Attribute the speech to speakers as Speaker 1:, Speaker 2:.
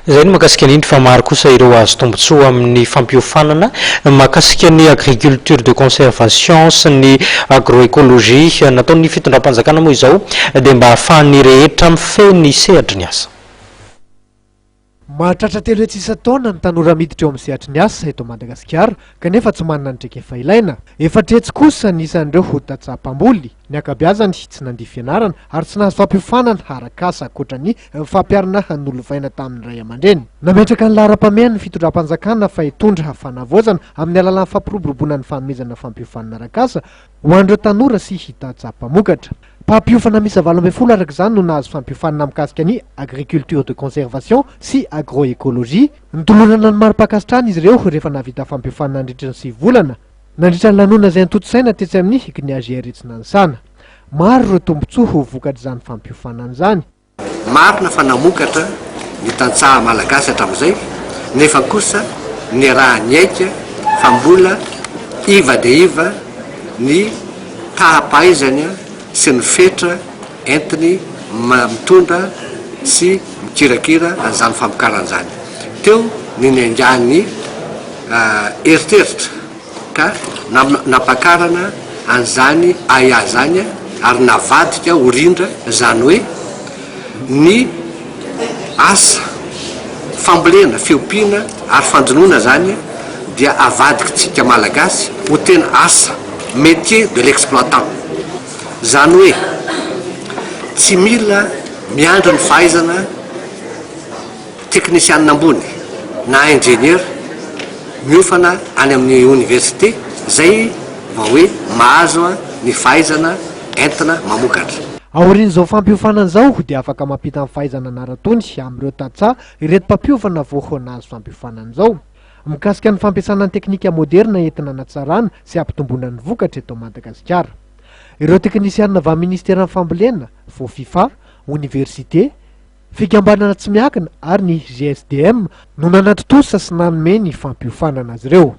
Speaker 1: Izay no mahakasika an'iny fa maro kosa ireo hahazo tombontsoa amin'ny fampiofanana mahakasika ny agriculture de conservation sy ny agroécologie nataon'ny fitondram-panjakana moa izao dia mba hahafahan'ny rehetra mifehy ny sehatry ny asa.
Speaker 2: Mahatratra 300 isan-taona ny tanora miditra eo amin'ny sehatry ny asa eto Madagasikara kanefa tsy manana ny traikefa ilaina. 400 kosa ny isan'ireo ho tantsaha mpamboly. Ny ankabeazany tsy nandia fianarana ary tsy nahazo fampiofanana arak'asa ankoatra ny fampiharana nolovaina tamin'ny ray aman-dreny. Nametraka ny laharam-pahamehany ny fitondram-panjakana fa hitondra fanavaozana amin'ny alalan'ny fampiroboroboana ny fanomezana fampiofanana arak'asa ho an'ireo tanora sy tantsaha mpamokatra. Mpampiofana miisa 18 araka izany no nahazo fampiofanana mikasika ny agriculture de conservation sy agroécologie. Notolorana ny mari-pankasitrahana izy ireo rehefa nahavita fampiofanana nandritra ny 9 volana. Nandritra ny lanonana izay notontosaina tetsy amin'ny CNIAGR etsy Nanisana. Maro ireo tombontsoa ho vokatr'izany fampiofanana izany.
Speaker 3: Marina fa namokatra ny tantsaha malagasy hatramin'izay, nefa kosa niaraha-niaika fa mbola iva dia iva ny taham-pahaizany sy ny fetra entiny mitondra sy mikirakira an'izany famokarana izany. Teo ny niaingan'ny eritreritra ka nampakarana an'izany ahiahy izany ary navadika ho rindra, izany hoe ny asa fambolena, fiompiana ary fanjonoana izany dia avadikitsika Malagasy ho tena asa, métier de l'exploitant. Izany hoe tsy mila miandry ny fahaizana teknisianina ambony na ingénieur miofana any amin'ny oniversite izay vao hoe mahazo ny fahaizana entina mamokatra.
Speaker 2: Aorian'izao fampiofanana izao dia afaka mampita ny fahaizana naratony amin'ireo tantsaha ireto mpampiofana vao nahazo fampiofanana izao. Mikasika ny fampiasana ny teknika moderina entina hanatsarana sy hampitomboana ny vokatra eto Madagasikara. Ireo teknisianina avy amin'ny Ministeran'ny Fambolena, Fofifa, Oniversite, Fikambanana tsy miankina ary ny GSDM no nanatontosa sy nanome ny fampiofanana azy ireo.